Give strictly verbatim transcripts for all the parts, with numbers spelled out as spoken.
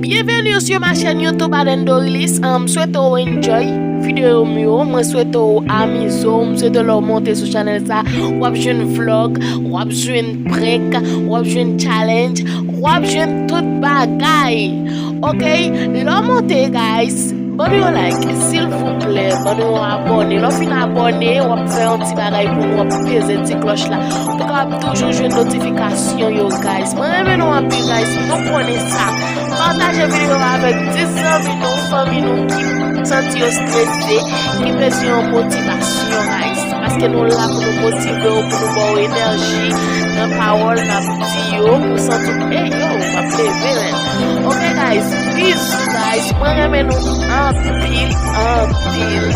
Bienvenue sur ma chaîne YouTube Aden Dorilis. M swete w enjoy videyo m yo. Mwen swete w amize w. M swete lè w monte sou chanèl sa, w ap jwenn vlog, w ap jwenn prank, w ap jwenn challenge, w ap jwenn tout bagay. Ok? Lè w monte, guys, ban nou yon like, silvouplè, ban nou yon abòne. Lè w fin abòne, w ap fè yon ti bagay pou nou, w ap peze ti klòch la. Ou kapab toujou jwenn notifikasyon yo, guys. Mwen renmen nou anpil, guys. Nou konnen sa. Pataje videyo a avèk dis zanmi nou, fanmi nou ki santi yo strese, ki bezwen yon motivasyon, guys. Paske nou la pou nou motive w, pou nou ba w enèji nan pawòl n ap di yo, pou santi w, ey, yo, m ap leve, men. Ok, guys, bizou, guys. Mwen renmen nou anpil, anpil.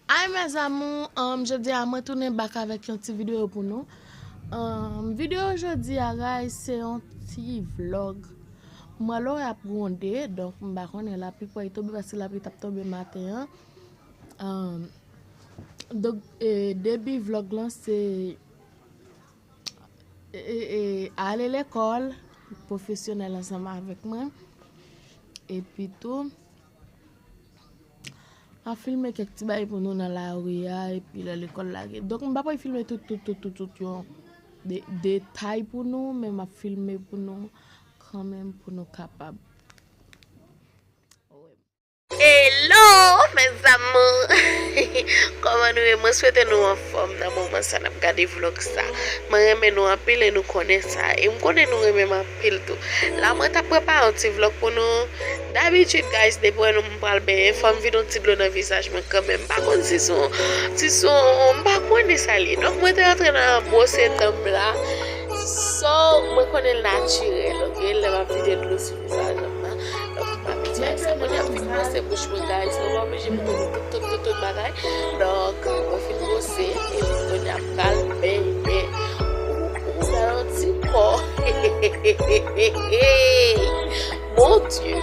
Ay, mes amours, um, jodi a mwen tounen back avèk yon ti videyo pou nou. Um, videyo jodi a, guys, se yon ti vlog. Mwen lò ap gronde, donk m pa konnen lapli pral tonbe, paske lapli t ap tonbe maten an. Um, donk, e, debi vlog lan se e, e, e, ale lekòl pwofesyonèl ansanm avèk mwen. Epi tou, m ap filme kèk ti bagay pou nou nan lari a, epi lè lekòl lage. Donk, m pa pral filme tout, tout, tout, tout, tout yon de-, detay pou nou, men m ap filme pou nou kanmenm, pou nou kapab. Hello, mes amours! Kòman nou ye? Mwen swete nou anfòm nan moman sa n ap gade vlog sa. Mwen renmen nou anpil e nou konnen sa. E m konnen nou renmen m anpil tou. La, mwen t ap prepare yon ti vlog pou nou. Dabitid, guys, depi wè nou m pral benyen, fò m vide yon ti dlo nan vizaj mwen kanmenm. M pa konn si se yon, si se yon, m pa konnen sa l ye. Donk, mwen te antre nan bwose dan m la. So, mwen konnen l natirèl, ok? Lè m ap vide dlo sou vizaj mwen. Donk, m pa piti ak sa. Kounye a m fin bwose bouch mwen, guys. Mwen pa oblije montre nou tout, tout, tout, tout bagay. Donk, mwen fin bwose, epi kounye a m pral benyen. Ou, ou, gade yon ti kò. Mon Dieu.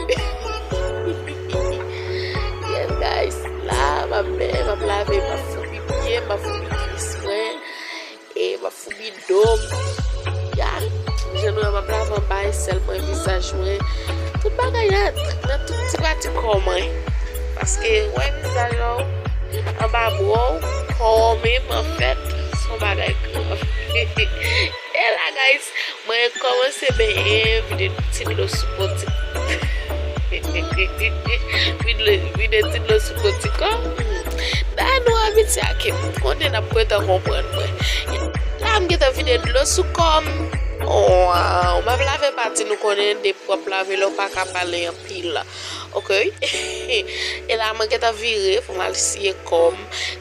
Yes, guys. La, m ap benyen, m ap lave, m ap foubi pye m, m ap foubi kwis mwen. E m ap foubi do m. Ya, jan nou wè, m ap lave anba e sèl mwen, vizaj mwen. Tout bagay nan, nan tout ti pati kò mwen. Paske, wè, vizaj ou, anba bra w, kò w menm, anfèt, se yon bagay grav. E la, guys, mwen kòmanse benyen, vide ti dlo sou poti. Vide, vide ti dlo sou poti kò m. Da nou abitye ak m, konnen n ap gentan konprann mwen. La, m gentan vide dlo sou kò m. Waw, m ap lave pati nou konnen depi w ap lave la, w pa ka pale anpil. Ok? E la, mwen gentan vire pou m al siye kò m.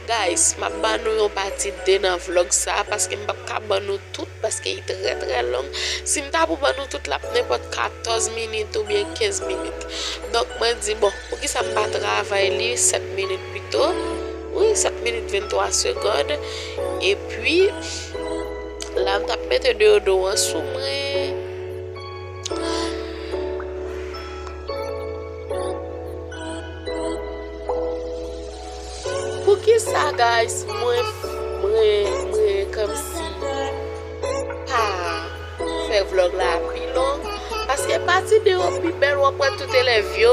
Guys, m ap ban nou yon pati de nan vlog sa, paske m p ap ka ban nou tout, paske li trè, trè long. Si m ta pou ban nou tout, l ap nenpòt katòz minit oubyen kenz minit. Donk, mwen di, bon, poukisa m pa travay li sèt minit pito? Wi, sèt minit venntwa segonn. Epi, la, m t ap mete deodorant sou mwen. Poukisa, guys, mwen, mwen, mwen kòmsi pa fè vlog la pi long? Paske pati de yo pi bèl, w ap wè tout elèv yo.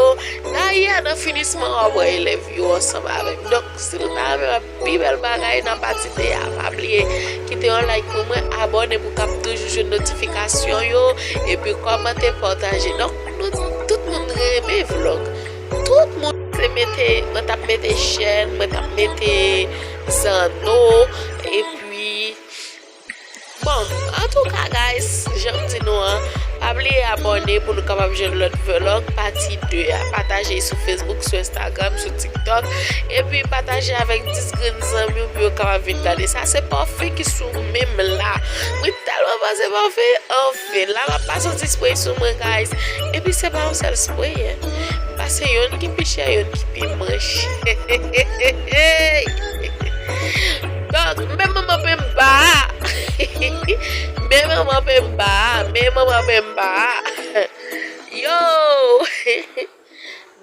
Dayè, nan finisman, w ap wè elèv yo ansanm avè m. Donk, si nou ta renmen wè pi bèl bagay nan pati de a, pa bliye kite yon like pou mwen, abòne pou w kab toujou jwenn notifikasyon yo, epi kòmante, pataje. Donk, nou, tout moun renmen vlog. Tout moun se mete, mwen t ap mete chèn, mwen t ap mete zanno, epi, bon, antouka, guys, jan m di nou an, Pa bliye abòne pou nou kapab jwenn lòt vlòg pati de a. Pataje sou Facebook, sou Instagram, sou TikTok. Epi pataje avèk dis grenn zanmi w pou yo kapab vin gade sa. Se pafè ki sou menm la. Mwen tèlman panse pafè. Anfen, la m ap pase yon ti spray sou mwen, guys. Epi se pa yon sèl spray, en. M pase youn ki pi chè, youn ki pi mwen chè. Donk, men manman Pemba. Men manman Pemba. Men manman Pemba. Yo!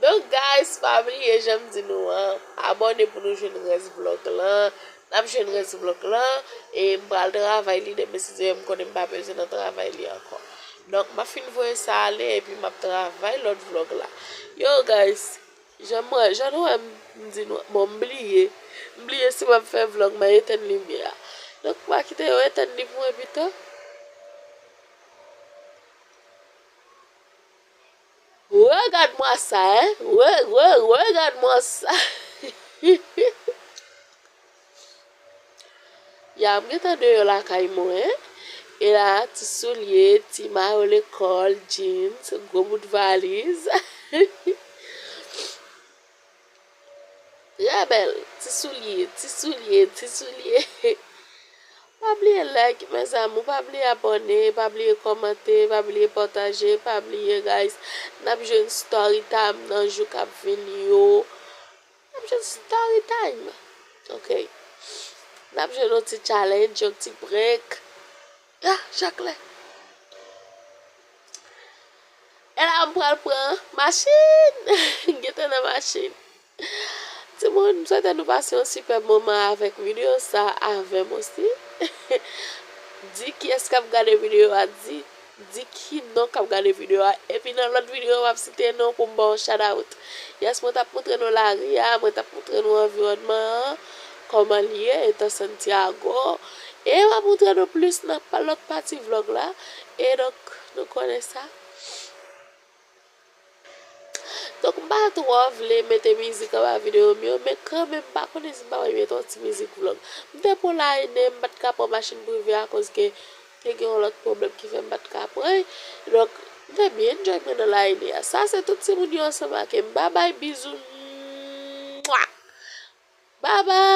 Donk, guys, pa bliye, jan m di nou an, abòne pou nou jwenn rès vlòg lan. N ap jwenn rès vlòg lan, e m pral travay li demen, si Dye vle, m konnen m pa bezwen nan travay li ankò. Donk, m ap fin voye sa ale, epi m ap travay lòt vlòg la. Yo, guys, jan mwen, jan nou wè m, m di nou, bon, m bliye. M bliye si m ap fè vlòg, m a etèn limyè a. Donk, m a kite yo etèn li pou mwen pito. Regarde-moi ça, hein? Re, re, regarde-moi ça. Ya, m gentan deyò lakay mwen. E la, ti soulye, ti mayo lekòl, jeans, gwo bout valiz. Trè bèl. Ti soulye, ti soulye, ti soulye. Pa bliye like, mes amours, pa bliye abòne, pa bliye kòmante, pa bliye pataje, pa bliye, guys. N ap jwenn story time nan jou k ap vini yo. N ap jwenn story time. Ok. N ap jwenn yon ti challenge, yon ti prank. Ah, Jacqueline. E la, m pral pran machin. Gentan nan machin. Timoun, m swete nou pase yon sipèb moman avèk videyo sa avè m osi. Di kiyès k ap gade videyo a, di, di ki non k ap gade videyo a. Epi nan lòt videyo, m ap site non pou m ba w shout out. Yes, mwen t ap montre nou lari a, mwen t ap montre nou anviwònman an, kòman l ye, etan Santiago. E m ap montre nou plis nan pa, lòt pati vlòg la. E donk, nou konnen sa. Donk, m pa twò vle mete mizik anba videyo m yo, men kanmenm, m pa konnen si m pa pral mete yon ti mizik vlòg. M te pran Line, m pa t ka pran machin prive akoz ke te gen yon lòt pwoblèm ki fè m pa t ka pran. Donk, m te byen enjoy mwen nan Line a. Sa se tout timoun yo ansanm ak m. Babay, bizou. Mwa! Babay!